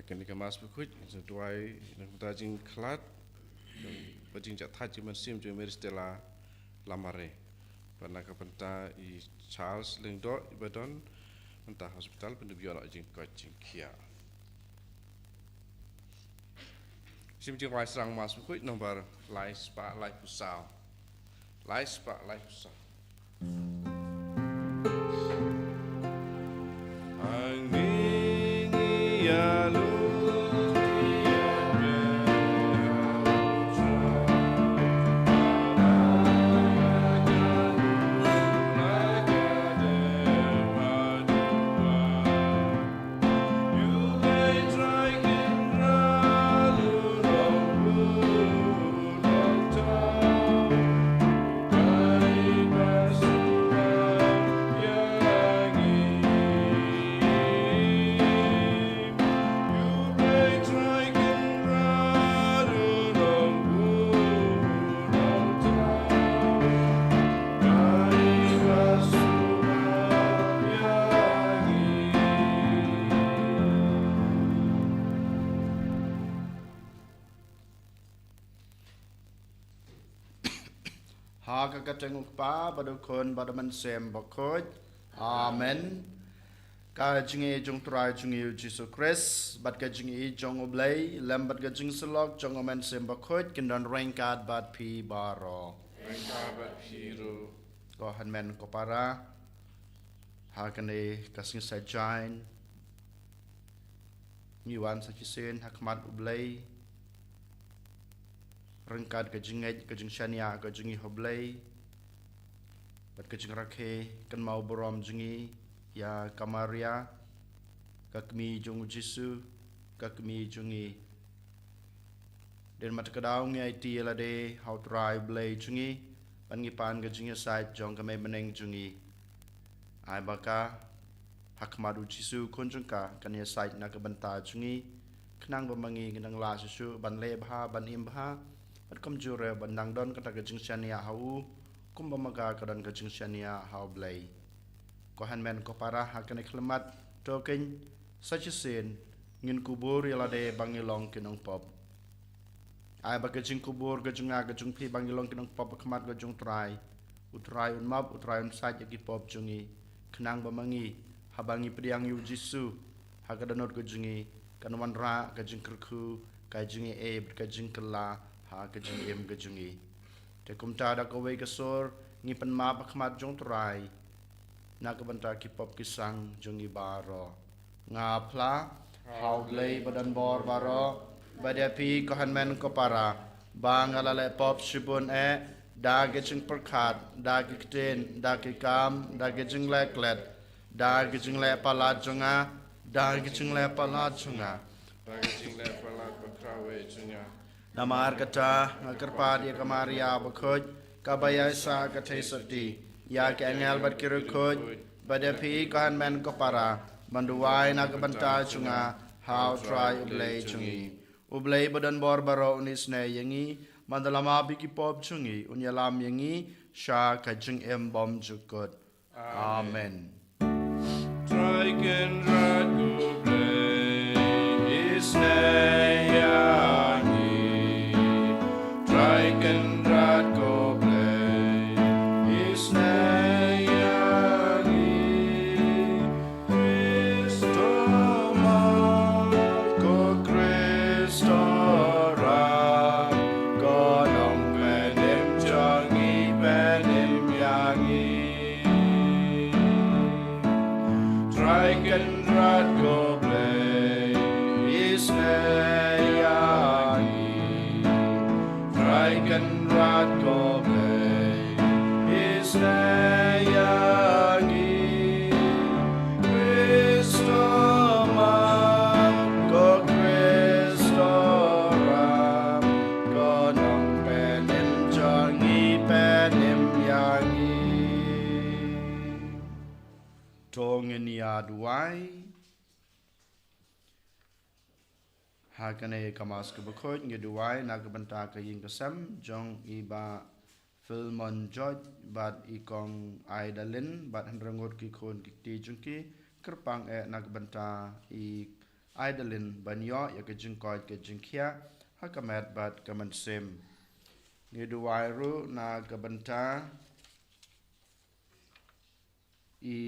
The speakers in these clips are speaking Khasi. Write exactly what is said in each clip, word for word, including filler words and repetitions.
Kane ka Mass Bakhuid, jingduwai na ka bynta jingkhlad bad jingjahthait jong u Mynsiem jong i Mary Stella Lamare. Bad na ka bynta i Charles Lyngdoh iba don mynta ha hospital, ban ïoh ïa ka jingkoit jingkhiah. Shim jingrwai shrang Mass Bakhuid nombar lai spah laiphew saw. Lai spah laiphew saw. Ha ka kyrteng u Kpa bad u Khun bad u Mynsiem Bakhuid. Amen. Ka jingïeit jong u Trai jong ngi u Jisu Khrist bad ka jingïeit jong u Blei lem bad ka jingsyllok jong u Mynsiem Bakhuid kin don ryngkat bad phi baroh. Ryngkat bad phi ruh. Ko hynmen ko para, ha kane ka sngi Saitjaiñ ngi wan sa shisien ha khmat u Blei ryngkat ka jingngeit, ka jingshaniah ka jong ngi ha u Blei bad ka jingrakhe kynmaw burom jong ngi ïa ka Maria, ka kmie jong u Jisu, ka kmie jong ngi. Dien mat ka daw ngi aiti ïa lade ha u Trai u Blei jong ngi, ban ngi pan ka jingïasaid jong ka mei bneng jong ngi. Ai ba ka ha khmat u Jisu Khun jong ka kan ïasaid na ka bynta jong ngi, khnang ba ma ngi ngin nang lah shuh shuh ban leh bha, ban im bha bad kumjuh ruh ban nang don kata ka jingshaniah ha u, kumba ma ka ka don ka jingshaniah ha u Blei. Ko hynmen ko para, ha kane ka khyllipmat to keiñ sa shisien ngin kubur ïa lade ba ngi long ki nongpop. Ai ba ka jingkubur ka jong nga ka jong phi ba ngi long ki nongpop ha khmat ka jong u Trai, u Trai un map, u Trai un shait ïa ki pop jong ngi, khnang ba ma ngi haba ngi pdiang ïa u Jisu ha ka dohnud ka jong ngi kan wanrah ka jingkyrkhu, ka jingïeit bad ka jingkylla ha ka jingim ka jong ngi. Te kumta da kawei ka sur ngi pynmap ha khmat jong u Trai na ka bynta ki pop ki sang jong ngi baroh. Nga phla ha u Blei ba don bor baroh bad ïa phi ko hynmen ko para, ba nga la leh pop shibun eh, da ki jingpyrkhat, da ki ktien, da ki kam, da ki jingleh klet, da ki jingleh palat jong nga, da ki jingleh palat jong nga, da ki jingleh palat bakhraw eh jong nga. Namar kata nga kyrpad ïa ka Maria bakhuid, kaba ïaisah ka theisotti, ïa ki angel bad ki riewkhuid, bad ïa phi ko hynmen ko para, ban duwai na ka bynta jong nga ha u Trai u Blei jong ngi. U Blei ba don bor baroh un isynei ïa ngi, ban da la map ïa ki pop jong ngi, un ïalam ïa ngi sha ka jingim bymjukut. Amen. Trai Kynrad ko Blei, isynei ïa ngi. Trai Kynrad ko Blei, isynei ïa ngi. Khrist u map, ko Khrist u rah, ko nongpynim jong ngi, pynim ïa ngi. Trai Kynrad ko Blei, isynei ïa ngi. Trai Kynrad ko Blei, isynei ïa ngi. Khrist u map, ko Khrist u rah, ko nongpynim jong ngi, pynim ïa ngi. To ngin ïa duwai. Ha kane ka Mass kaba khuid ngi duwai na ka bynta ka ïing ka sem jong i Bah Philmon George bad i Kong Aidalin bad hynriew ngut ki khun ki kti jong ki, kyrpang eh na ka bynta i Idalin ban ïoh ïa ka jingkoit ka jingkhiah ha ka met bad ka mynsiem. Ngi duwai ruh na ka bynta i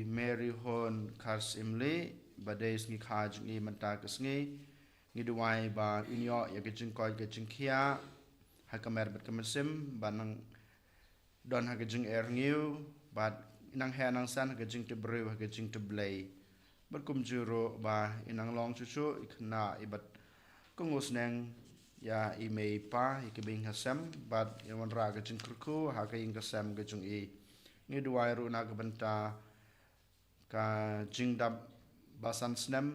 Mary Hon Kharsimli, ba dei sngi kha jong i mynta ka sngi. Ngi duwai ba un ïoh ïa ka jingkoit ka jingkhiah ha ka met bad ka mynsiem, ba nang don ha ka jingerngiw, bad nang heh nang san ha ka jingtip briew ha ka jingtip Blei. Bad kumjuh ruh ba i nang long shuh shuh i khynnah i bad ka ngusneng ïa i mei i pa, ïa ki beiñ ha sem, bad i wanrah ka jingkyrkhu ha ka ïing ka sem ka jong i. Ngi duwai ruh na ka bynta ka jingdap ba san snem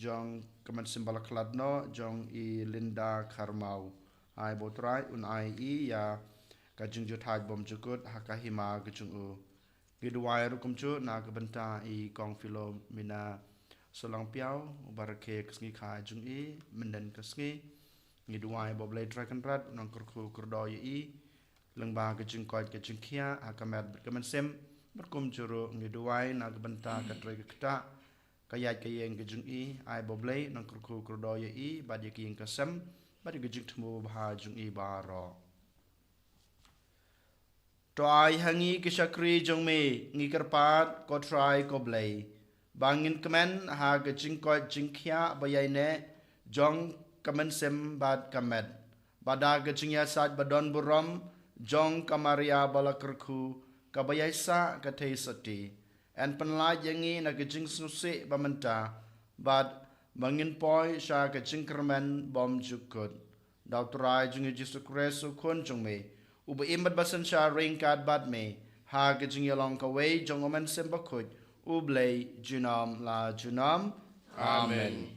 jong ka mynsiem ba la khlad noh jong i Linda Kharmau. Ai ba U Trai un ai ïa i ïa ka jingjuthaid bymjukut ha ka hima ka jong u. Ngi duwai ruh kumjuh na ka bynta i Kong Philomena Sohlangpiaw, uba rakhe ka sngi kha jong i mynhynnin ka sngi. Ngi duwai ba U Blei Trai Kynrad un nang kyrkhu kyrdoh ïa i lyngba ka jingkoit ka jingkhiah ha ka met bad ka mynsiem, bad kumjuh ruh ngi duwai na ka bynta ka trei ka ktah, ka ïaid ka ïeng ka jong i. Ai ba U Blei un nang kyrkhu kyrdoh ïa i bad ïa ka ïing ka sem bad ïa ka jingthmu babha jong i baroh. To ai ha ngi ki shakri jong me, ngi kyrpad, ko Trai ko Blei, ba ngin kmen ha ka jingkoit jingkhiah ba ïaineh jong ka mynsiem bad ka met, ba da ka jingïasaid ba don burom jong ka Maria ba la kyrkhu, kaba ïaisah ka theisotti, yn pynlait ïa ngi na ka jingsngewsih ba mynta, bad ba ngin poi sha ka jingkyrmen bymjukut. Da U Trai jong ngi Jisu Khrist U Khun jong me, uba im bad ba synshar ryngkat bad me ha ka jingïalong kawei jong U Mynsiem Bakhuid, U Blei junom la junom. Amen.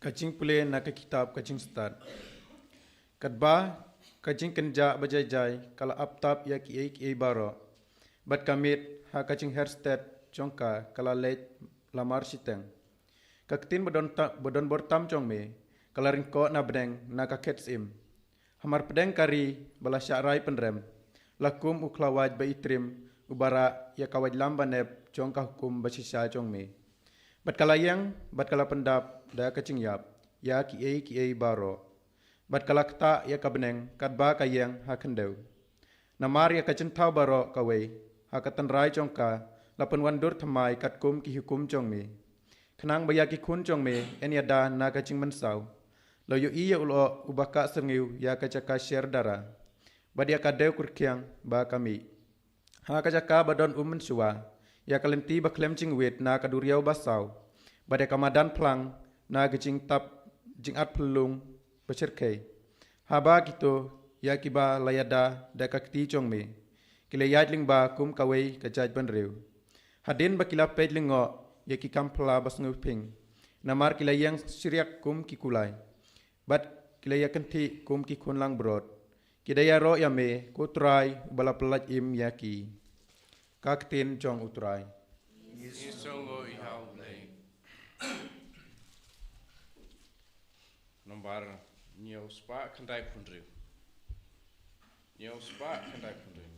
Ka jingpule na ka kitab Ka Jingstad. Katba ka jingkynjah ba jai jai ka la ap tap ïa kiei kiei baroh, bad ka miet ha ka jingher stet jong ka ka la leit la mar shiteng. Ka ktien ba don ta-, ba don bor tam jong me ka la ryngkoh na bneng na ka khet syiem. Hamar pdeng ka ri ba la shah rai pynrem, la kum u khlawait ba itrim uba rah ïa ka waitlam ba nep jong ka hukum ba shisha jong me. Bad ka la ïeng bad ka la pyndap da ka jingïap ïa kiei kiei baroh, bad ka la ktah ïa ka bneng katba ka ïeng ha khyndew. Namar ïa ka jingthaw baroh kawei ha ka tynrai jong ka la pynwandur thymmai katkum ki hukum jong me, khnang ba ïa ki khun jong me yn ïada na ka jingmynsaw. La ïohi ïa u lyoh uba kah syrngiew ïa ka jaka sher dara, bad ïa ka dew kyrkiang ba ka mih. Ha ka jaka ba don um mynshuwa, ïa ka lynti ba khlem jingwit na ka duriaw ba saw, bad ïa ka madan phlang na ka jingtap jingat phyllung ba shyrkhei. Haba kito ïa kiba la ïada da ka kti jong me ki la ïaid lyngba kum kawei ka jaitbynriew, hadien ba ki la peit lyngngoh ïa ki kam phla ba sngewphieng, namar ki la ïeng shriak kum ki kulai, bad ki la ïakynthih kum ki khun langbrot. Ki da ïaroh ïa me, ko Trai, uba la pyllait im ïa ki. Ka ktien jong U Trai. Ngi sngewnguh ïa U Blei. Nombar hynñiew spah khyndai phew hynriew. Hynñiew spah khyndai phew hynriew.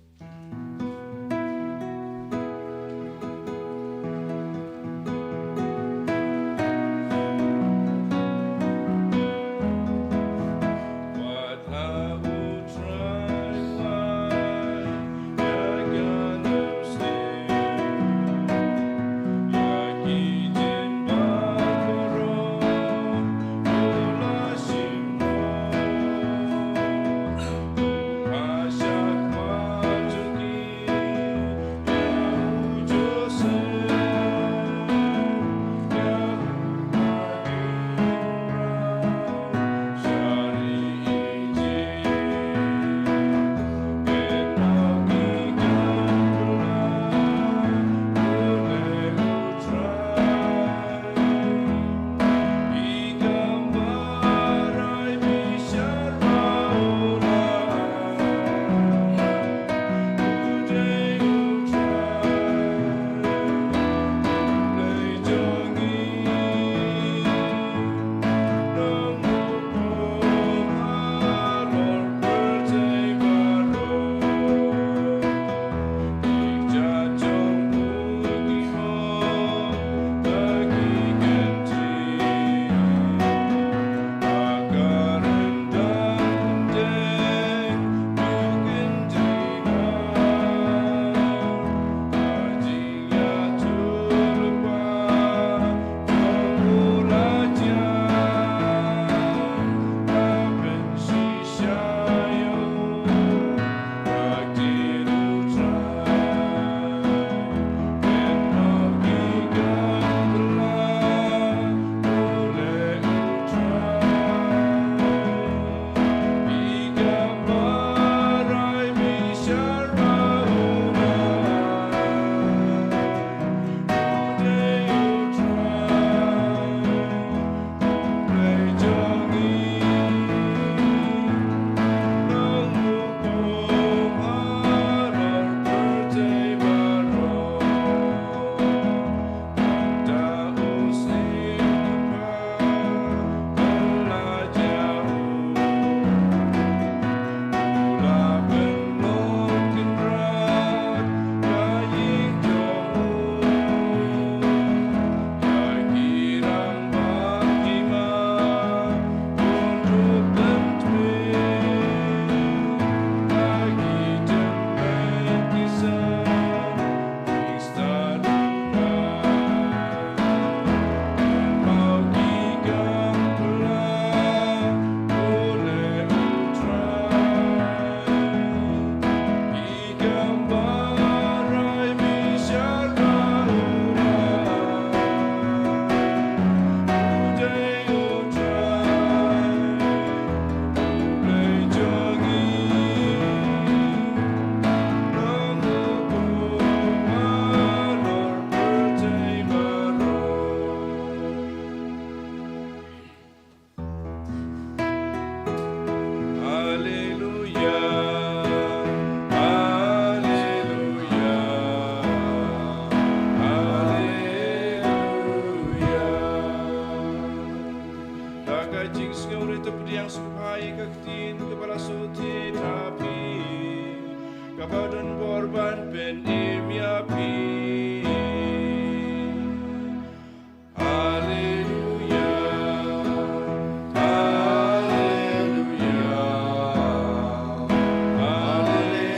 Hallelujah, hallelujah, hallelujah.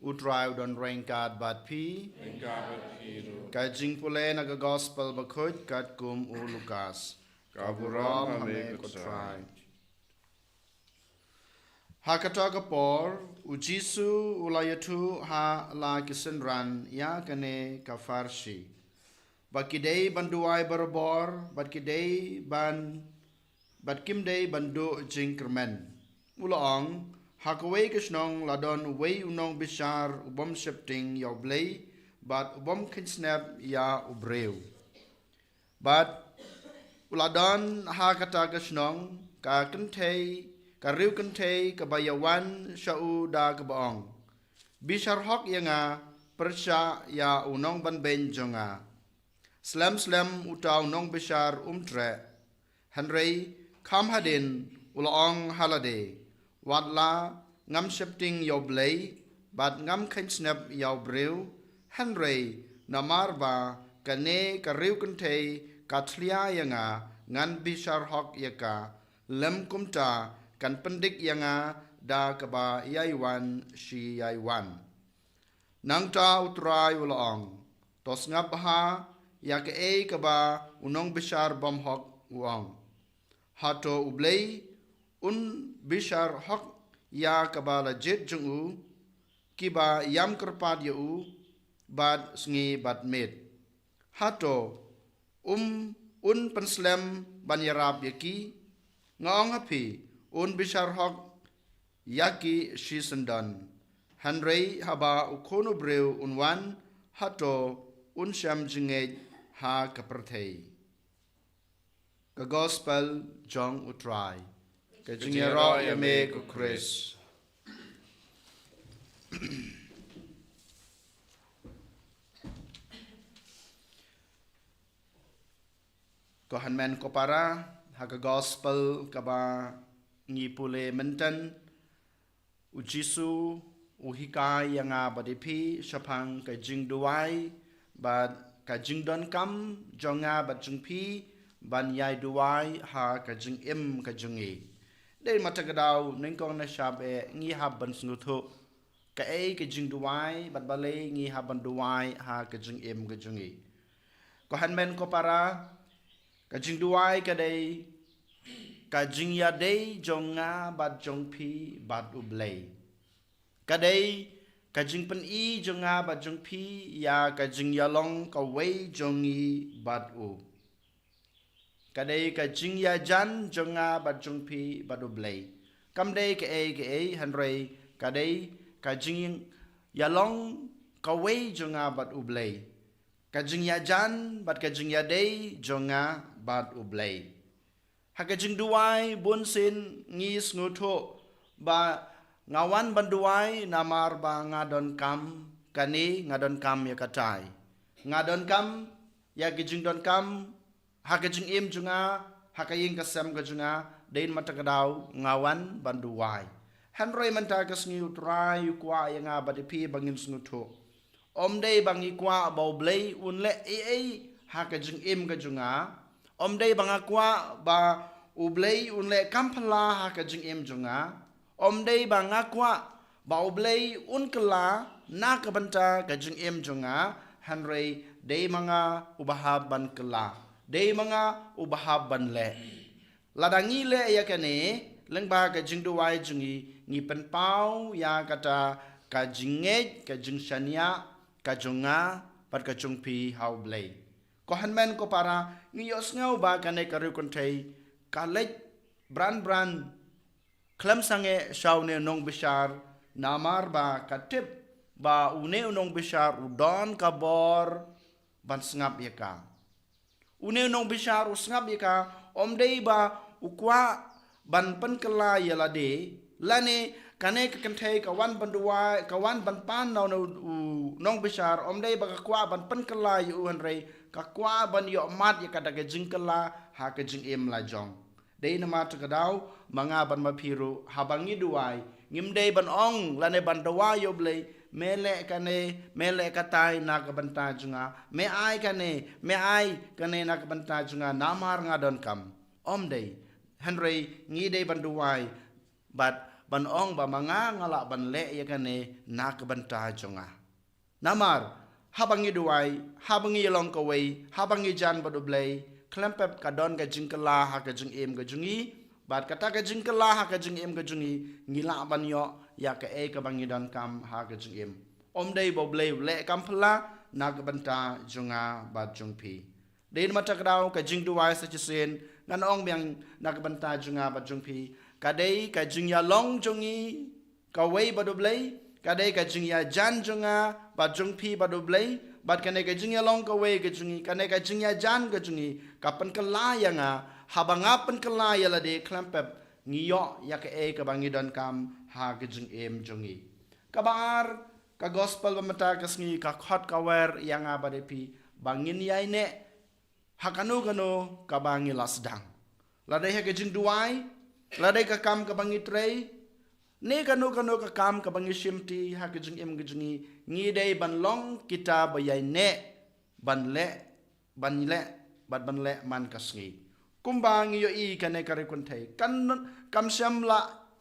U Trai u don ryngkat bad phi. Ryngkat bad phi ruh. Ka jingpule na ka Gospel bakhuid katkum u Lukas. Ka burom ha me ko Trai. Ha kata ka por, u Jisu u la ïathuh ha la ki synran ïa kane ka pharshi, ba ki dei ban duwai barabor, bad ki dei ban, bad kim dei ban duh jingkyrmen. U la ong, ha kawei ka shnong la don uwei u nongbishar u bym sheptieng ïa U Blei, bad u bym kheiñ snep ïa u briew. Bad u la don ha kata ka shnong ka kynthei, ka riew kynthei kaba ïawan sha u da kaba ong, bishar hok ïa nga, pyrshah ïa u nongbanbeiñ jong nga. Slem slem uta u nongbishar um treh. Hynrei kham hadien u la ong ha lade, wat la ngam sheptieng ïa U Blei, bad ngam kheiñ snep ïa u briew, hynrei namar ba kane ka riew kynthei ka thlia ïa nga, ngan bishar hok ïa ka, lym kumta kan pyndik ïa nga da kaba ïai wan shi ïai wan. Nangta u Trai u la ong, to sngap bha ïa kaei kaba u nongbishar bymhok u ong. Hato U Blei un bishar hok ïa kaba la jied jong u, kiba ïam kyrpad ïa u bad sngi bad miet? Hato um, un pynslem ban ïarap ïa ki? Nga ong ha phi, un bishar hok ïa ki shisyndon. Hynrei haba u Khun u briew un wan, hato un shem jingngeit ha ka pyrthei? Ka Gospel jong u Trai. Ka jingïaroh ïa me ko Khrist. Ko hynmen ko para, ha ka Gospel kaba ngi pule mynta, u Jisu u hikai ïa nga bad ïa phi shaphang ka jingduwai bad ka jingdonkam jong nga bad jong phi ban ïai duwai ha ka jingim ka jong ngi. Dei mynta ka daw, nyngkong nyngshap eh ngi hap ban sngewthuh kaei ka jingduwai bad balei ngi hap ban duwai ha ka jingim ka jong ngi. Ko hynmen ko para, ka jingduwai ka dei ka jingïadei jong nga bad jong phi bad U Blei. Ka dei ka jingpyni jong nga bad jong phi ïa ka jingïalong kawei jong ngi bad u. Ka dei ka jingïajan jong nga bad jong phi bad U Blei. Kam dei kaei kaei, hynrei ka dei ka jingïalong kawei jong nga bad U Blei. Ka jingïajan bad ka jingïadei jong nga bad U Blei. Ha ka jingduwai bunsien ngi sngewthuh ba nga wan ban duwai namar ba nga donkam kane, nga donkam ïa katai. Nga donkam ïa ka jingdonkam ha ka jingim jong nga, ha ka ïing ka sem ka jong nga. Dei mynta ka daw nga wan ban duwai. Hynrei mynta ka sngi u Trai u kwah ïa nga bad ïa phi ba ngin sngewthuh, ym dei ba ngi kwah ba U Blei un leh ei ei ha ka jingim ka jong nga. Ym dei ba nga kwah ba U Blei un leh kam phylla ha ka jingim jong nga. Ym dei ba nga kwah ba U Blei un kylla na ka bynta ka jingim jong nga, hynrei dei ma nga uba hap ban kylla. Dei ma nga uba hap ban leh. Lada ngi leh ïa kane lyngba ka jingduwai jong ngi, ngi pynpaw ïa kata ka jingngeit, ka jingshaniah ka jong nga bad ka jong phi ha U Blei. Ko hynmen ko para, ngi ïohsngew ba kane ka riew kynthei ka leit bran bran khlem sangeh sha une u nongbishar, namar ba ka tip ba une u nongbishar u don ka bor ban sngap ïa ka. Une u nongbishar u sngap ïa ka, ym dei ba u kwah ban pynkylla ïa lade, lane kane ka kynthei ka wan ban duwai, ka wan ban pan na une u nongbishar, ym dei ba ka kwah ban pynkylla ïa u, hynrei ka kwah ban ïohmad ïa kata ka jingkylla ha ka jingim la jong. Dei namar kata ka daw, ma nga bad ma phi ruh, haba ngi duwai, ngim dei ban ong, lane ban dawa ïa U Blei, me leh kane, me leh katai na ka bynta jong nga, me ai kane, me ai kane na ka bynta jong nga, namar nga donkam. Ym dei, hynrei ngi dei ban duwai, bad ban ong ba ma nga nga lah ban leh ïa kane na ka bynta jong nga. Namar, haba ngi duwai, haba ngi ïalong kawei, haba ngi jan bad U Blei, khlem pep ka don ka jingkylla ha ka jingim ka jong ngi, bad kata ka jingkylla ha ka jingim ka jong ngi, ngi lah ban ïoh ïa kaei kaba ngi donkam ha ka jingim. Ym dei ba U Blei u leh kam phylla na ka bynta jong nga bad jong phi. Dei namar kata ka daw ka jingduwai sa shisien, ngan ong biang na ka bynta jong nga bad jong phi, ka dei ka jingïalong jong ngi kawei bad U Blei, ka dei ka jingïajan jong nga bad jong phi bad U Blei, bad kane ka jingïalong kawei ka jong ngi, kane ka jingïajan ka jong ngi, ka pynkylla ïa nga, haba nga pynkylla ïa lade khlem pep, ngi ïoh ïa kaei kaba ngi donkam ha ka jingim jong ngi. Kaba ar, ka gospel ba mynta ka sngi ka khot ka wer ïa nga bad ïa phi, ba ngin ïaineh ha kano kano kaba ngi la sdang. Lada dei ha ka jingduwai, lada dei ka kam kaba ngi trei, ne kano kano ka kam kaba ngi shimti ha ka jingim ka jong ngi, ngi dei ban long kita ba ïaineh, ban leh, ban leh, bad ban leh man ka sngi. Kumba ngi ïohi kane ka ri kynthei, kan, kam shym la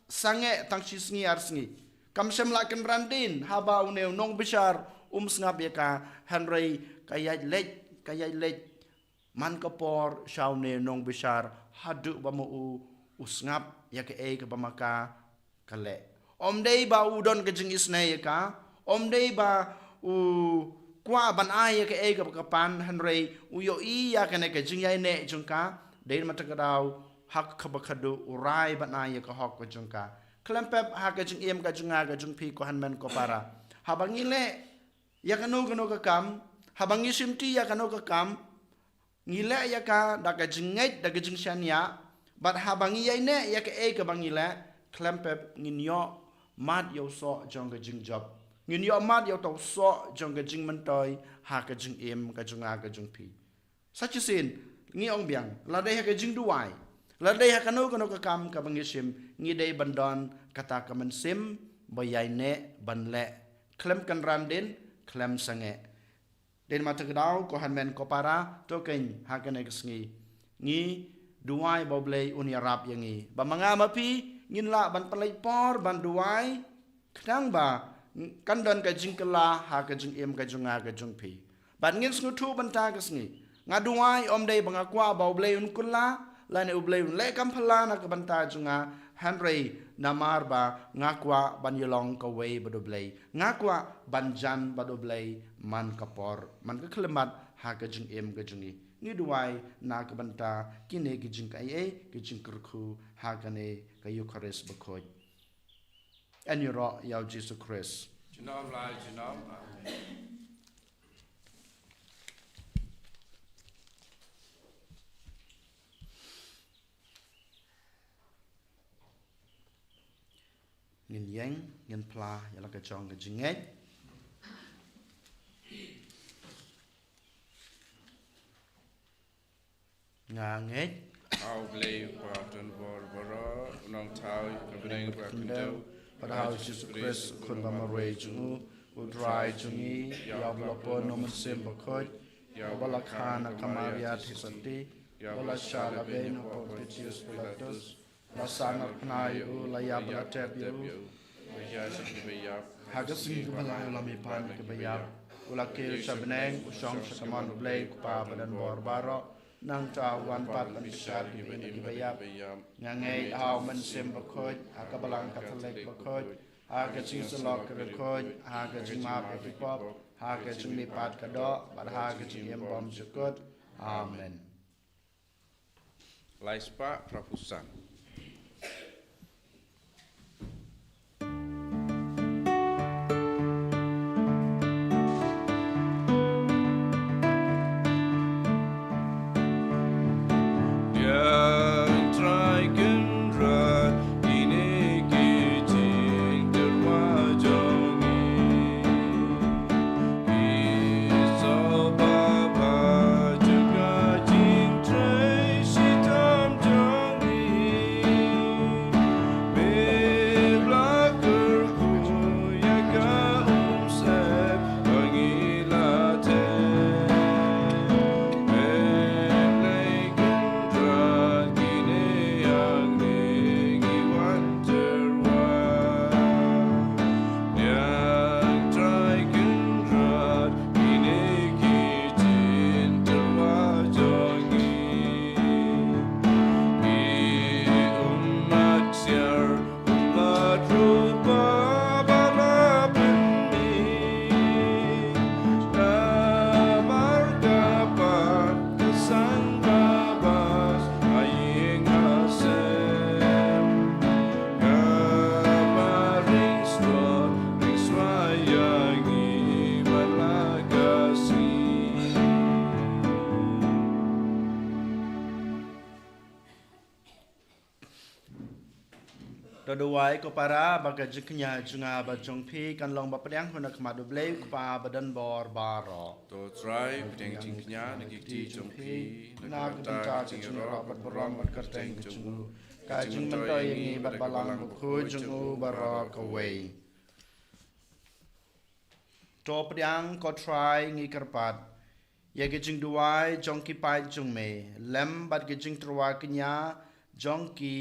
sangeh tang shi sngi ar sngi. Kam shym la kynran dien haba une u nongbishar um sngap ïa ka, hynrei ka ïaid leit, ka ïaid leit man ka por sha une u nongbishar haduh ba ma u u sngap ïa kaei kaba ma ka ka leh. Ym dei ba u don ka jingisynei ïa ka, ym dei ba u kwah ban ai ïa kaei kaba ka pan, hynrei u ïohi ïa kane ka jingïaineh jong ka, dei namar kata ka daw ha kaba khadduh u rai ban ai ïa ka hok ka jong ka. Khlem pep ha ka jingim ka jong nga ka jong phi ko hynmen ko para. Haba ngi leh ïa kano kano ka kam, haba ngi shimti ïa kano ka kam, ngi leh ïa ka da ka jingngeit, da ka jingshaniah, bad haba ngi ïaineh ïa kaei kaba ngi leh, khlem pep ngin ïoh mad ïa u soh jong ka jingjop. Ngin ïoh mad ïa uta u soh jong ka jingmyntoi ha ka jingim ka jong nga ka jong phi. Sa shisien, ngi ong biang, lada dei ha ka jingduwai, lada dei ha kano kano ka kam kaba ngi shim, ngi dei ban don kata ka mynsiem ba ïaineh ban leh, khlem kynran dien, khlem sangeh. Dei namar kata ka daw ko hynmen ko para, to keiñ ha kane ka sngi ngi duwai ba U Blei un ïarap ïa ngi, ba ma nga ma phi ngin lah ban pynleit por ban duwai, khnang ba kan don ka jingkylla ha ka jingim ka jong nga ka jong phi. Bad ngin sngewthuh mynta ka sngi, nga duwai ym dei ba nga kwah ba U Blei un kylla, lane U Blei un leh kam phylla na ka bynta jong nga, hynrei namar ba nga kwah ban ïalong kawei bad U Blei, nga kwah ban jan bad U Blei man ka por, man ka khyllipmat ha ka jingim ka jong ngi. Ngi duwai na ka bynta kine ki jingkaiei, ki jingkyrkhu ha kane ka Eukharist bakhuid. Yn ïaroh ïa U Jisu Khrist. Junom la junom. Amen. Ngin ïeng, ngin phla ïa la ka jong ka jingngeit. Nga ngeit ha U Blei U Kpa uba don bor baroh, U Nongthaw ïa ka bneng bad ka khyndew, bad ha U Jisu Khrist U Khun ba marwei jong U, U Trai jong ngi, ïa uba la pun na U Mynsiem Bakhuid, ïa uba la kha na ka Maria Theisotti, ïa uba la shah la beiñ ha u Pontius Pilatus, la sahnarphna ïa U, la ïap bad la tep ïa U. Ha ka sngi kaba lai U la mihpat na kiba ïap, U la kiew sha bneng, U shong sha ka mon U Blei U Kpa ba don bor baroh. Nangta U wan pat ban bishar kiba im na kiba ïap. Nga ngeit ha U Mynsiem Bakhuid, ha ka Balang Katholik bakhuid, ha ka jingsylloh ki riewkhuid, ha ka jingmap ïa ki pop, ha ka jingmihpat ka doh, bad ha ka jingim bymjukut. Amen. Lai spah phra phew san. Duwai ko para ba ka jingkñia jong nga bad jong phi kan long ba pdiang ha khmat U Blei U Kpa badonbor baroh. To Trai, pdiang jingkñia na ki kti jong phi, na ka bynta ka jingïaroh bad burom bad kyrteng ka jong u, ka jingmyntoi ïa ngi bad Balang Bakhuid jong u baroh kawei. To pdiang ko Trai, ngi kyrpad ïa ka jingduwai jong ki paid jong me lem bad ka jingtyrwa kñia jong ki,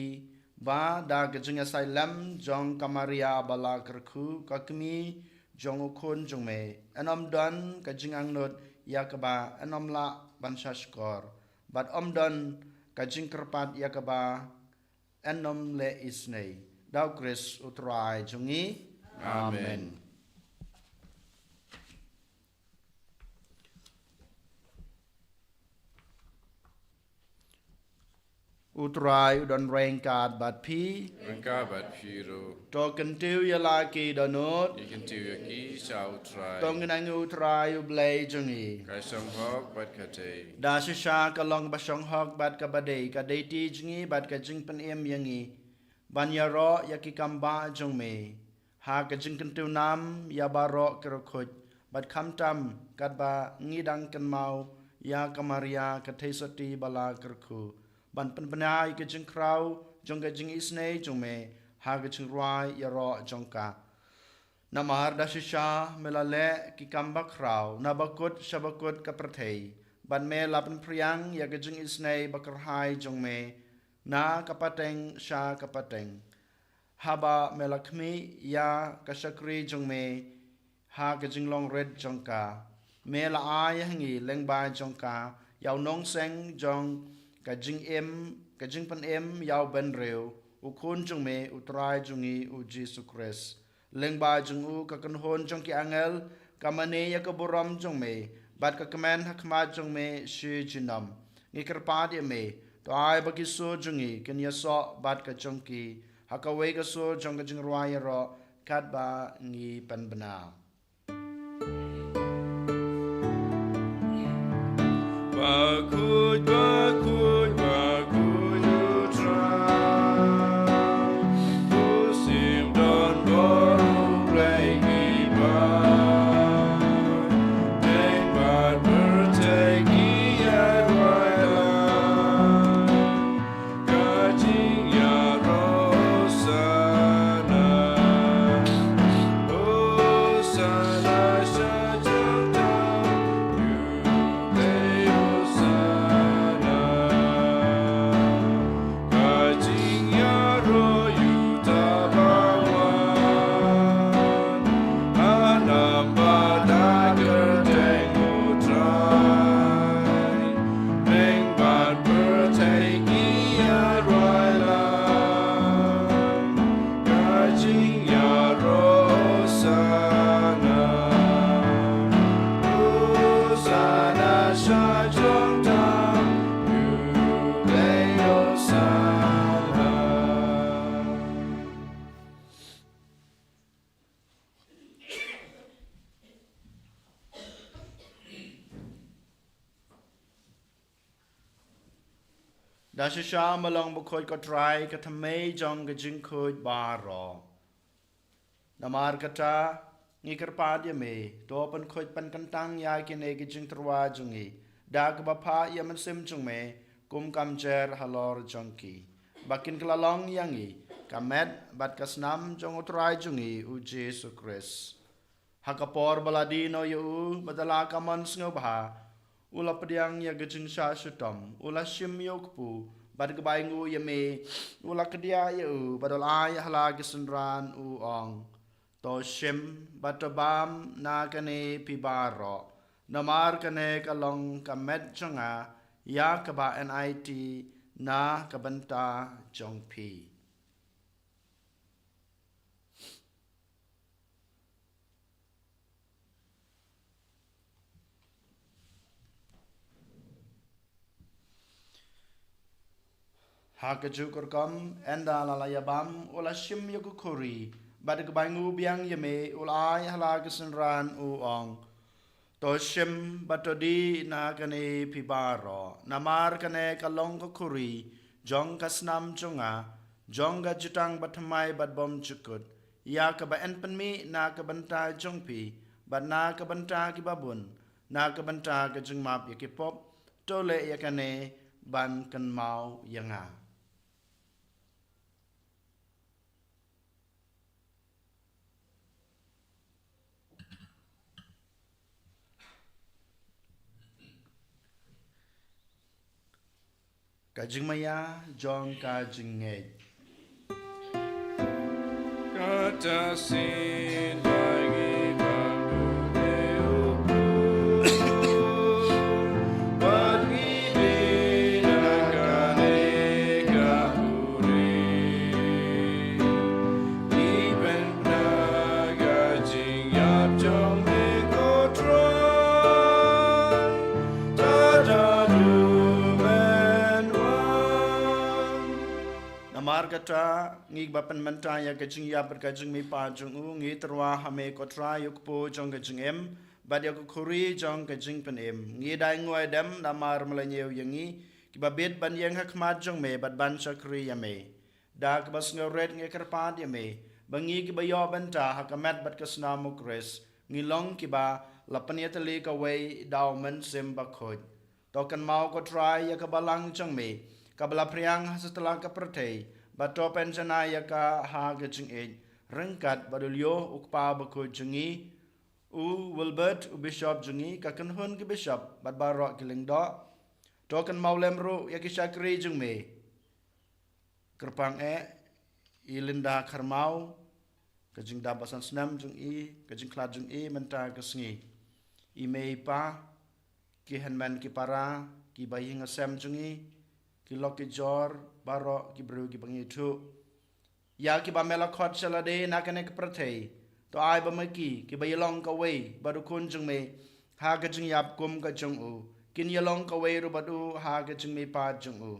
ba da ka jingïasaid lem jong ka Maria ba la kyrkhu, ka kmie jong u Khun jong me, yn ym don ka jingangnud ïa kaba yn ym lah ban shahshkor, bad ym don ka jingkyrpad ïa kaba yn ym leh isynei. Da U Khrist U Trai jong ngi. Amen. Amen. U Trai u don ryngkat bad phi. Ryngkat bad phi ruh. To kyntiew ïa la ki dohnud. Ngi kyntiew ïa ki sha U Trai. To ngin angnud ïa U Trai U Blei jong ngi. Ka shong hok bad ka dei. Da shisha ka long ba shong hok bad kaba dei, ka dei ti jong ngi bad ka jingpynim ïa ngi ban ïaroh ïa ki kam bah jong me ha ka jingkyntiew nam ïa baroh ki riewkhuid, bad khamtam katba ngi dang kynmaw ïa ka Maria ka theisotti ba la kyrkhu, ban pynbna ïa ka jingkhraw jong ka jingisynei jong me ha ka jingrwai ïaroh jong ka. Namar da shisha me la leh ki kam bakhraw na bakut sha bakut ka pyrthei, bad me la pynphriang ïa ka jingisynei bakyrhai jong me na ka pateng sha ka pateng, haba me la khmih ïa ka shakri jong me ha ka jinglong rit jong ka. Me la ai ha ngi lyngba jong ka ïa u nongseng jong ka jingim, ka jingpynim ïa u bynriew, u Khun jong me, U Trai jong ngi U Jisu Khrist. Lyngba jong u ka kynhun jong ki angel ka mane ïa ka burom jong me, bad ka kmen ha khmat jong me shi junom. Ngi kyrpad ïa me, to ai ba ki sur jong ngi kin ïasoh bad ka jong ki ha kawei ka sur jong ka jingrwai ïaroh katba ngi pynbna. Bakhuid, bakhuid, bakhuid U Trai. U shim don bor U Blei ngi ba. Dei bad pyrthei ki ïaroh ïa la. Ka jingïaroh Hosanna, Hosanna sha jong tam, U Blei Hosanna. Ka jingïaroh ïa uta ba wan, ha nam bad ha kyrteng U Trai. Bad pyrthei ki ïaroh ïa la. Ka jingïaroh Hosanna, Hosanna sha jong tam, U Blei Hosanna. Da shisha me long bakhuid ko Trai, ka thymmei jong ka jingkhuid baroh. Namar kata, ngi kyrpad ïa me, to pynkhuid pynkyntang ïa kine ki jingtyrwa jong ngi da kaba phah ïa u Mynsiem jong me kum ka mjer halor jong ki, ba kin kylla long ïa ngi ka met bad ka snam jong U Trai jong ngi U Jisu Khrist. Ha ka por ba la die noh ïa u bad da la ka mon sngewbha, u la pdiang ïa ka jingshah shitom, u la shim ïa u kpu, bad ka bai nguh ïa me, u la kdiah ïa u bad u la ai ha la ki synran, u ong: To shim bad to bam na kane phi baroh, namar kane ka long ka met jong nga ïa kaba yn aiti na ka bynta jong phi. Ha kajuh ka rukom, ynda la la ïa bam, u la shim ïa ka khuri, bad ka bai nguh biang ïa me, u la ai ha la ki synran, u ong: To shim bad to dih na kane phi baroh, namar kane ka long ka khuri jong ka snam jong nga, jong ka jutang bathymmai bad bymjukut, ïa kaba yn pynmih na ka bynta jong phi bad na ka bynta kiba bun, na ka bynta ka jingmap ïa ki pop. To leh ïa kane ban kynmaw ïa nga. Ka jingmaïa jong ka jingngeit. Kata sin bagi bambu deu bagi dina kane ka huri. Iben na ka jingïap jong me ko Trai. Tada du men wan. Namar kata, ngi ba pynmynta ïa ka jingïap bad ka jingmihpat jong u, ngi tyrwa ha me ko Trai ïa u kpu jong ka jingim bad ïa ka khuri jong ka jingpynim. Ngi dei ngoi dem namar me la ñiew ïa ngi kiba bit ban ïeng ha khmat jong me bad ban shakri ïa me. Da kaba sngewrit ngi kyrpad ïa me ba ngi kiba ïoh bynta ha ka met bad ka snam u Khrist ngi long kiba la pynïatylli kawei da u Mynsiem Bakhuid. To kynmaw ko Trai ïa ka balang jong me kaba la phriang ha satlak ka pyrthei, bad to pynjanai ïa ka ha ka jingïeit ryngkat bad u Leo u kpa bakhuid jong ngi, u Wilbert u bishop jong ngi, ka kynhun ki bishop bad baroh ki lyngdoh. To kynmaw lem ruh ïa ki shakri jong me. Kyrpang eh i Linda Kharmau, ka jingdap ba san snem jong i, ka jingkhlad jong i mynta ka sngi. I mei i pa, ki hynmen ki para, ki bahaïing hasem jong i, ki lok ki jor, baroh ki briew kiba ngi ithuh. Ïa kiba me la khot sha lade na kane ka pyrthei, to ai ba ma ki kiba ïalong kawei bad u Khun jong me ha ka jingïap kum ka jong u, kin ïalong kawei ruh bad u ha ka jingmihpat jong u.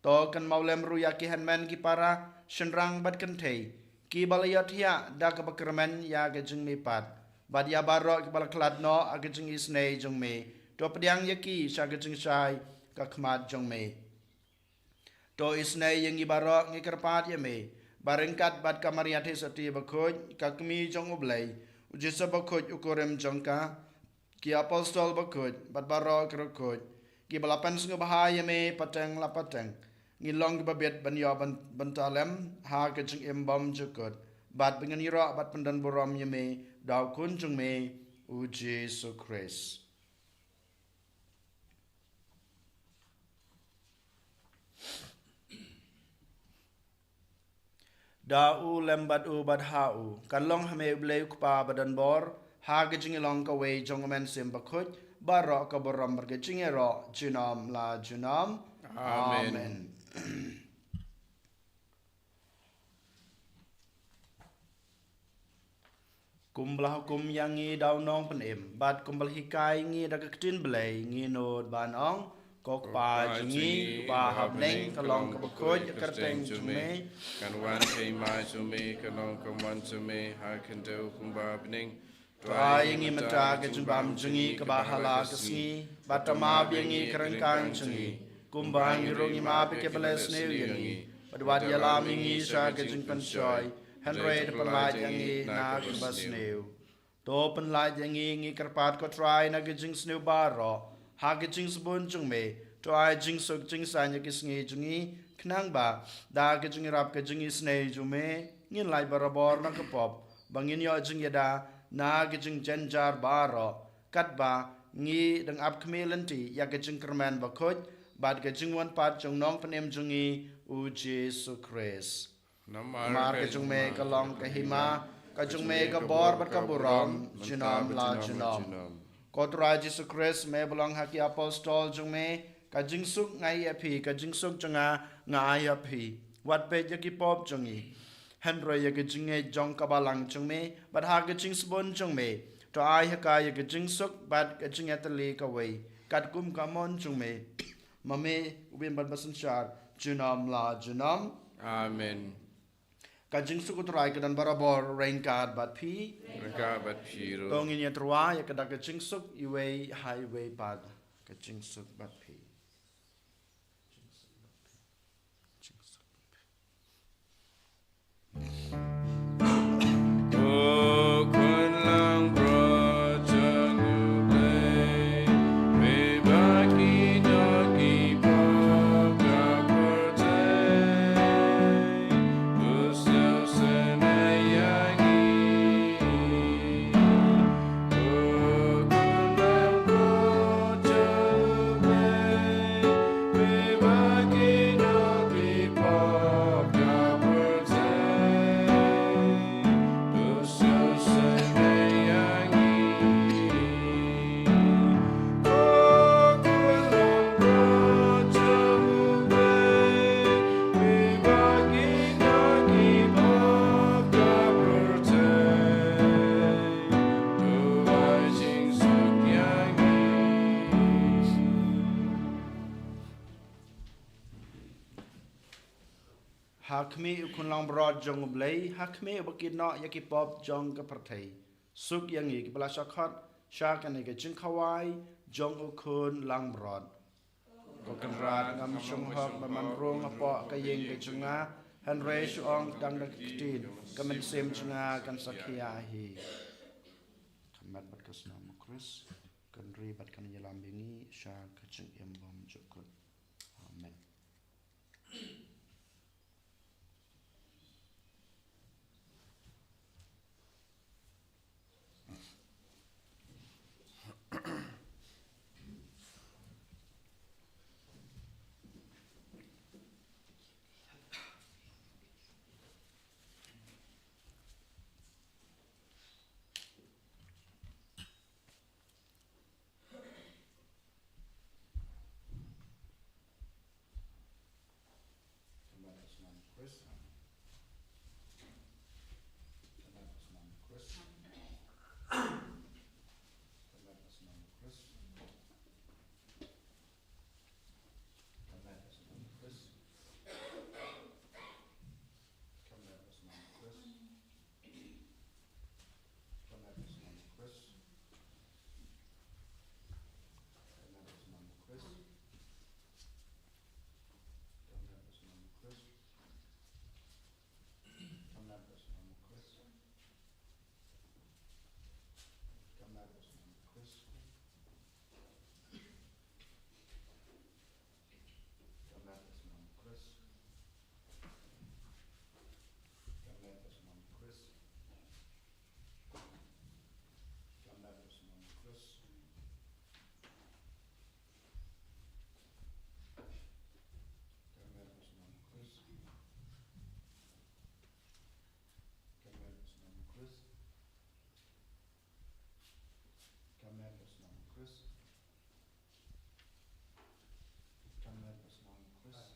To kynmaw lem ruh ïa ki hynmen ki para, shynrang bad kynthei kiba la ïohthiah da kaba kyrmen ïa ka jingmihpat, bad ïa baroh kiba la khlad noh ha ka jingisynei jong me. To pdiang ïa ki sha ka jingshai ka khmat jong me. To isynei ïa ngi baroh, ngi kyrpad ïa me ba ryngkat bad ka Maria Theisotti bakhuid, ka Kmie jong U Blei, u Joseph bakhuid u kurim jong ka, ki apostol bakhuid bad baroh ki riewkhuid kiba la pynsngewbha ïa me pateng la pateng, ngin long kiba bit ban ïoh byn-, bynta lem ha ka jingim bymjukut, bad ba ngin ïaroh bad pyndonburom ïa me da u Khun jong me, u Jisu Khrist. Da u lem bad u bad ha u, kan long ha me U Blei U Kpa badonbor, ha ka jingïalong kawei jong U Mynsiem Bakhuid, baroh ka burom bad ka jingïaroh junom la junom. Amen. Amen. Kumba la hukum ïa ngi da u Nongpynim, bad kumba la hikai ngi da ka ktien Blei, ngi nud ban ong: Ko Kpa jong ngi uba ha bneng, ka long kaba khuid ïa ka kyrteng jong me. Kan wan ka hima jong me, kan long ka mon jong me ha khyndew kumba ha bneng. To ai ïa ngi mynta ka jingbam jong ngi kaba ha la ka sngi, bad to map ïa ngi ka ryngkang jong ngi, kumba ngi ruh ngi map ïa kiba leh sniew ïa ngi. Bad wat ïalam ïa ngi sha ka jingpynshoi, hynrei to pynlait ïa ngi na kaba sniew. To pynlait ïa ngi, ngi kyrpad ko Trai, na ka jingsniew baroh, ha ka jingsbun jong me. To ai jingsuk jingsaiñ ïa ki sngi jong ngi, khnang ba da ka jingïarap ka jingisynei jong me, ngin lait barabor na ka pop, ba ngin ïoh jingïada na ka jingjynjar baroh, katba ngi dang ap khmih lynti ïa ka jingkyrmen bakhuid bad ka jingwan pat jong u Nongpynim jong ngi, u Jisu Khrist. Namar ka jong me ka long ka hima, ka jong me ka bor bad ka burom junom la junom. Ko Trai Jisu Khrist, me ba la ong ha ki apostol jong me: Ka jingsuk nga ai ïa phi, ka jingsuk jong nga nga ai ïa phi. Wat peit ïa ki pop jong ngi, hynrei ïa ka jingngeit jong ka balang jong me, bad ha ka jingsbun jong me, to ai ha ka ïa ka jingsuk bad ka jingïatylli kawei, katkum ka mon jong me, ma me u bym pat ba synshar junom la junom. Amen. Ka jingsuk u Trai ka don barabor ryngkat bad phi. Ryngkat bad phi ruh. To ngin ïa tyrwa ïa ka da ka jingsuk iwei ha iwei pat. Ka jingsuk bad phi. Jingsuk bad phi. Jingsuk bad phi. Khmih u Khun Langbrot jong U Blei, ha khmih uba kit noh ïa ki pop jong ka pyrthei. Suk ïa ngi kiba la shah khot sha kane ka jingkhawai jong u Khun Langbrot. Ko Kynrad, ngam shym hok ban rung hapoh ka ïing ka jong nga, hynrei shu ong tang da ka ktien, ka mynsiem jong nga kan sa khia hi. Ka met bad ka snam u Khrist kan ri bad kan ïalam ïa ngi sha ka jingim bymjukut. Amen. Ka met bad ka snam u Khrist. Ka met bad ka snam u Khrist. Ka met bad ka snam u Khrist. Ka met bad ka snam u Khrist. Ka met bad ka snam u Khrist. Ka met bad ka snam u Khrist. Ka met bad ka snam u Khrist. Ka met bad ka snam u Khrist. Ka met bad ka snam u Khrist. Ka met bad ka snam u Khrist. Ka met bad ka snam u Khrist. Ka met bad ka snam u Khrist. Ka met bad ka snam u Khrist. Ka met bad ka snam u Khrist. Ka met bad ka snam u Khrist. Ka met bad ka snam u Khrist. Ka met bad ka snam u Khrist.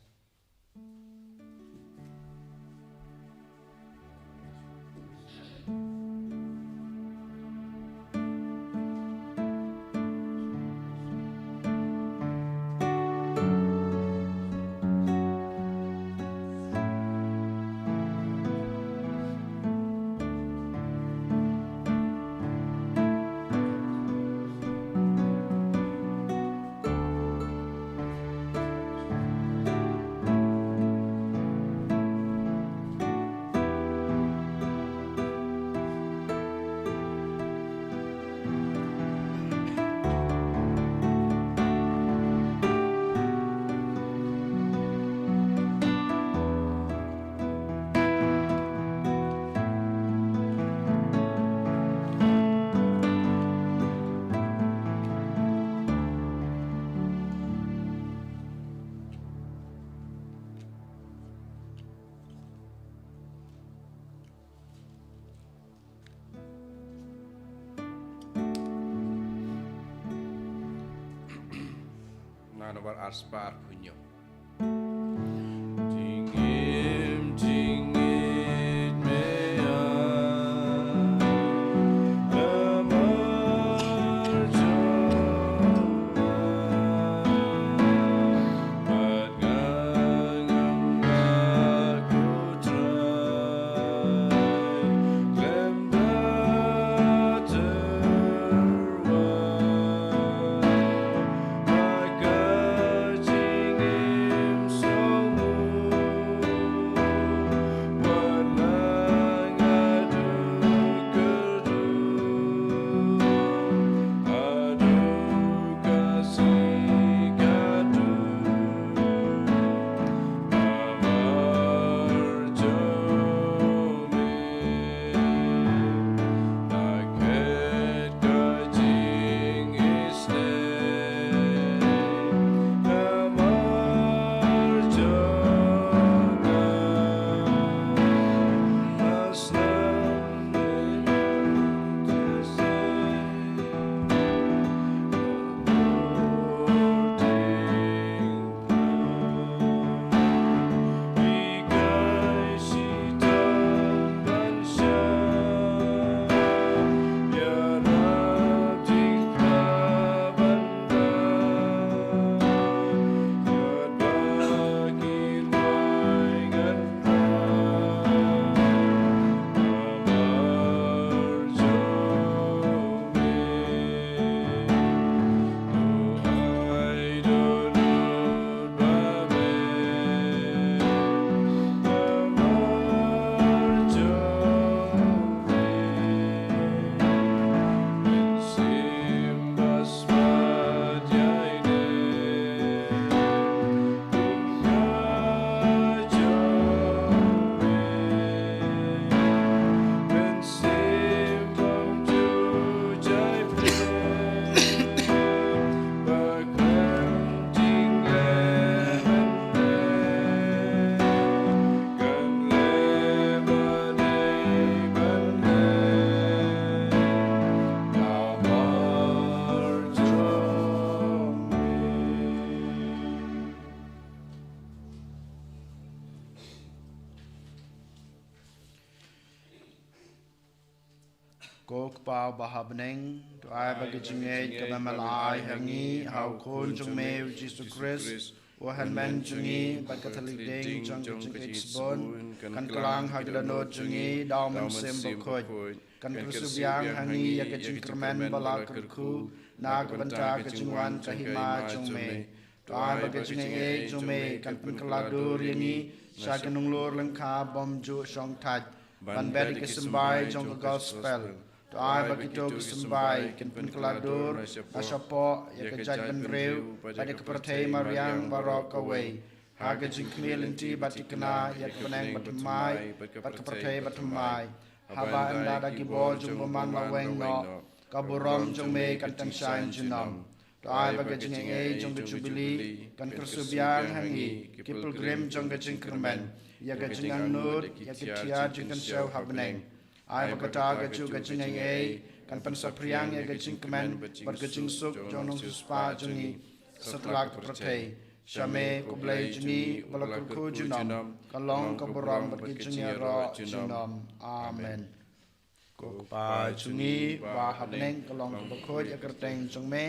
Na nombar arspah arphew hynñiew. Jingim jingngeit me ïa ka marjan, bad nga ngam ngat ko Trai, khlem da tyrwa, bad ka jingim Ko Kpa uba ha bneng, to ai ba ka jingngeit kaba me la ai ha ngi ha u Khun jong me u Jisu Khrist, u hynmen jong ngi, bad ka thylliej ding jong ka jingngeit sbun kan kylla ha ka dohnud jong ngi da u Mynsiem Bakhuid. Kan pynkyrsiew biang ha ngi ïa ka jingkyrmen ba la kyrkhu na ka bynta ka jingwan ka Hima jong me. To ai ba ka jingaiei jong me kan pynkylla dur ïa ngi sha ki nonglor lyngkha bymjuh shongthait, ban bet ïa ki symbai jong ka gospel. To ai ba kito ki symbai kin pynkylla dur na shapoh ïa ka jaitbynriew bad ïa ka pyrthei mariang baroh kawei, ha ka jingkhmih lynti bad thikna ïa ka bneng bathymmai bad ka pyrthei bathymmai. Haba ynda da ki bor jong u bymman la weng noh, ka burom jong me kan tyngshaiñ junom. To ai ba ka jingaiei jong ka Jubili kan kyrsiew biang ha ngi, ki pilgrim jong ka jingkyrmen, ïa ka jingangnud ïa ki thiar jingkynshew ha bneng. Ai ba kata kajuh ka jingaiei kan pynsaphriang ïa ka jingkmen bad ka jingsuk jong u nongsiewspah jong ngi satlak ka pyrthei. Sha me, ko Blei jong ngi, uba la kyrkhu junom, ka long ka burom bad ka jingïaroh junom. Amen. Ko Kpa jong ngi uba ha bneng, ka long kaba khuid ïa ka kyrteng jong me.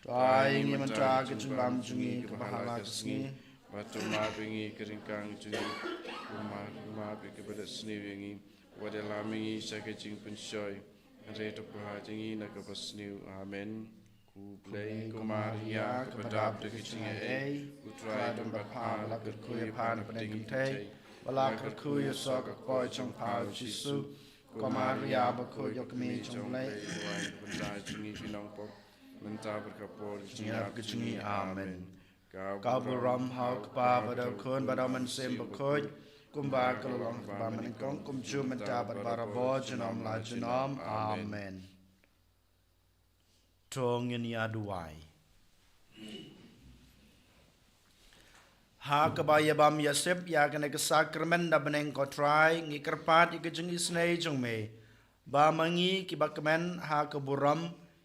To ai ïa ngi mynta ka jingbam jong ngi kaba ha la ka sngi. Bad to map ïa ngi ka ryngkang jong ngi, kumba ngi map ïa kiba leh sniew ïa ngi. Wat ïalam ïa ngi sha ka jingpynshoi, hynrei to pynhap ïa ngi na kaba sniew. Amen. Ko Blei, ko Maria kaba dap da ka jingaiei, U Trai u don bad pha, ba la kyrkhu ïa pha na pdeng kynthei, ba la kyrkhu ïa u soh ka kpoh jong pha u Jisu. Ko Maria bakhuid, ïa u Kmie jong U Blei, to ai na ka bynta jong ngi ki nongpop, mynta bad ha ka por ka jingïap ka jong ngi. Amen. Ka burom ha U Kpa bad ha U Khun bad ha U Mynsiem Bakhuid, kumba ka la long ha kaba mynnyngkong, kumjuh mynta bad barabor, junom la junom. Amen. To ngin ïa duwai. Ha kaba ïa bam ïa sep ïa kane ka sakramen da bneng, ko Trai, ngi kyrpad ïa ka jingisynei jong me, ba ma ngi kiba kmen ha ka burom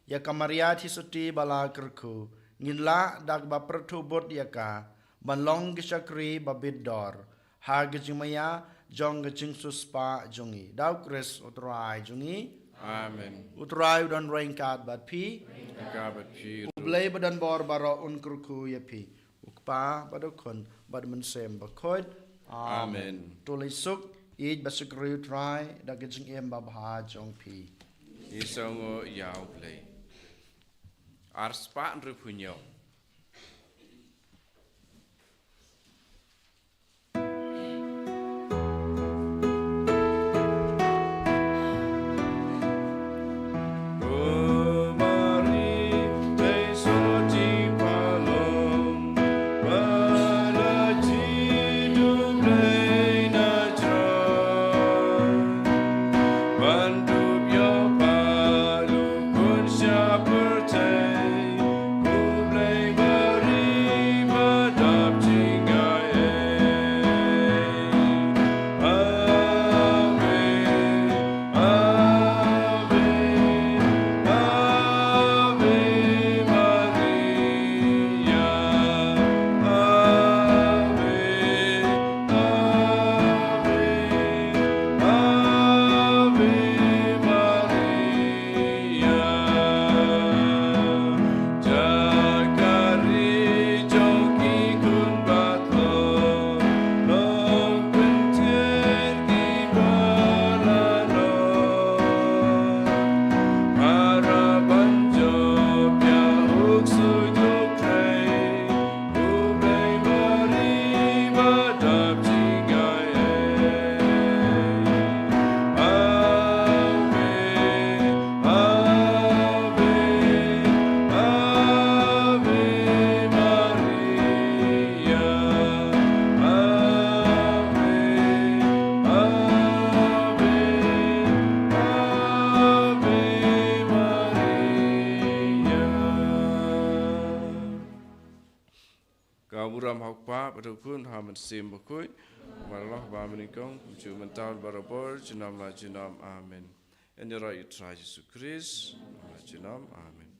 ïa ka Maria Theisotti ba la kyrkhu, ngin lah da kaba pyrthuh bud ïa ka ban long ki shakri ba bit dor, ha ka jingmaïa jong ka jingsiewspah jong ngi. Da U Khrist U Trai jong ngi. Amen. U Trai u don ryngkat bad phi. Ryngkat bad phi ruh. U Blei ba don bor baroh un kyrkhu ïa phi. U Kpa bad U Khun bad U Mynsiem Bakhuid. Amen. Amen. To leit suk, ïeit bad shakri U Trai da ka jingim babha jong phi. Ngi sngewnguh ïa U Blei. Ar spah hynriewphew hynñiew. Ka burom ha U Kpa bad ha U Khun, ha U Mynsiem Bakhuid, kumba la long ha kaba mynnyngkong, kumjuh mynta bad barabor, junom la junom. Amen. Ïaroh ïa U Trai Jisu Khrist, junom la junom. Amen.